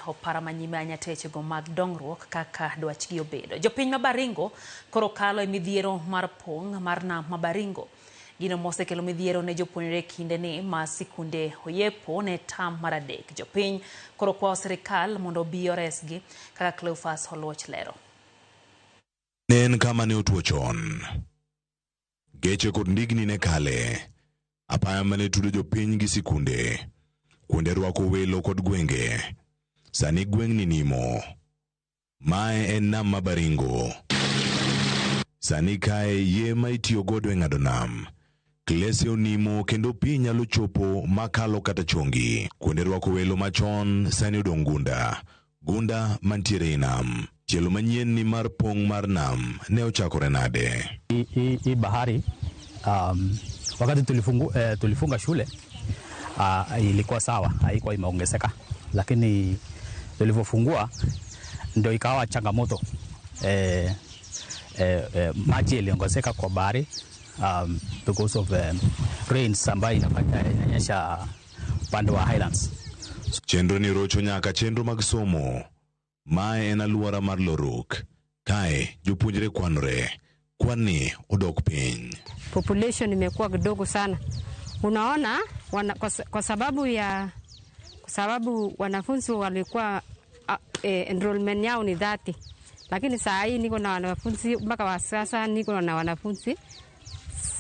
opara manyime anyatechego mag dongruok kaka dwachgi obedo. Jopiny ma Baringo koro kalo e midhiero mar pong' mar nam ma Baringo. Gino mosekelo midhiero ne jopuonjre kinde ni ma sikunde oyepo ne tam mar adek. Jopiny koro kwayo sirikal mondo obi oresgi kaka Cleophas Oluoch lero. Ne en kama ne otwo chon. Geche kod ndigni ne kale. Apaya mane tudo jopiny gi sikunde, kuonde rwako welo kod gwenge. Sani gweng'ni nimo. Mae en nam ma Baringo. Sani kae yie ma itiyo godo e ng'ado nam. Klese onimo kendo pi nyalo chopo makalo kata chongi. Kuonde rwako welo machon sani odong' gunda. Gunda mantiere ei nam. Tielo manyien ni mar pong' mar nam ne ochakore nade? Hii bahari wakati tulifunga shule ilikuwa sawa, haikuwa imeongezeka, lakini tulivyofungua ndio ikawa changamoto. Maji iliongezeka kwa bahari because of rains ambayo inanyesha upande wa highlands. Chenro ni rocho nyaka chenro mag somo. Mae en alwora mar Loruk. Kae jopuonjre kwanore. Kwan ni odok piny. Population imekuwa kidogo sana. Unaona wana, kwa sababu ya kwa sababu wanafunzi walikuwa enrollment yao ni 30, lakini saa hii niko na wanafunzi mpaka wa sasa niko na wanafunzi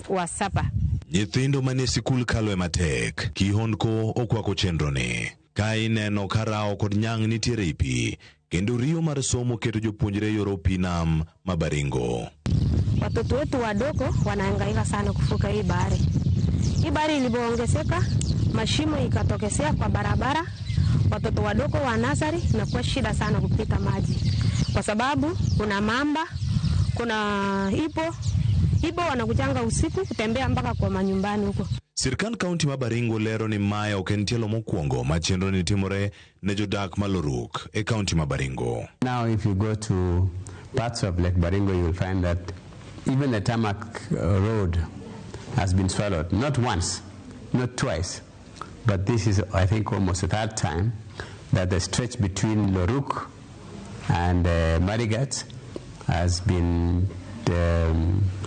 wa 7. Nyithindo manie sikul kalo e matek. Kihondko okwako chenro ni. Ka ineno ka rawo kod nyang' nitiere ei pi, kendo riyo mar somo keto jopuonjre yoro pi nam ma Baringo. Watoto wetu wadogo wanahangaika sana kuvuka hii bahari. Hii bahari ilipoongezeka, mashimo ikatokezea kwa barabara. Watoto wadogo wa nursery inakuwa shida sana kupita maji, kwa sababu kuna mamba, kuna ipo ipo wanakujanga usiku kutembea mpaka kwa manyumbani huko. Sirkand kaunti ma Baringo lero ni mae ok en tielo mokwongo ma chenro ni timore ne jodak ma Loruk e kaunti ma Baringo. Now if you go to parts of Lake Baringo, you will find that even the tarmac road has been swallowed, not once, not twice, but this is, I think, almost the third time that the stretch between Loruk and Marigat has been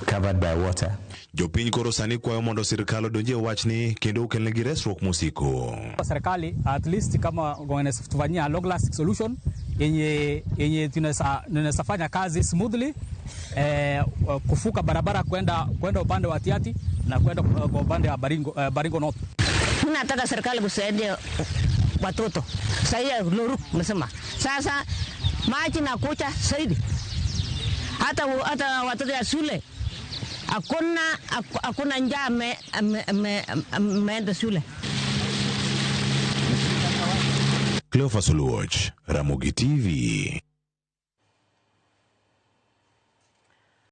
covered by water. Jopiny koro sani kwayo mondo sirkal odonjie wachni kendo okelnegi resruok mosiko. Serikali at least kama wanaweza tufanyia long lasting solution yenye tunaweza fanya kazi smoothly, kuvuka barabara kwenda upande wa Tiaty na kwenda kwa upande wa Baringo North. Nataka serikali kusaidia watoto. Sasa Loruk msema. Sasa maji na kucha zaidi. Hata watoto ya shule hakuna njaa ameenda shule. Cleophas Oluoch, Ramogi TV.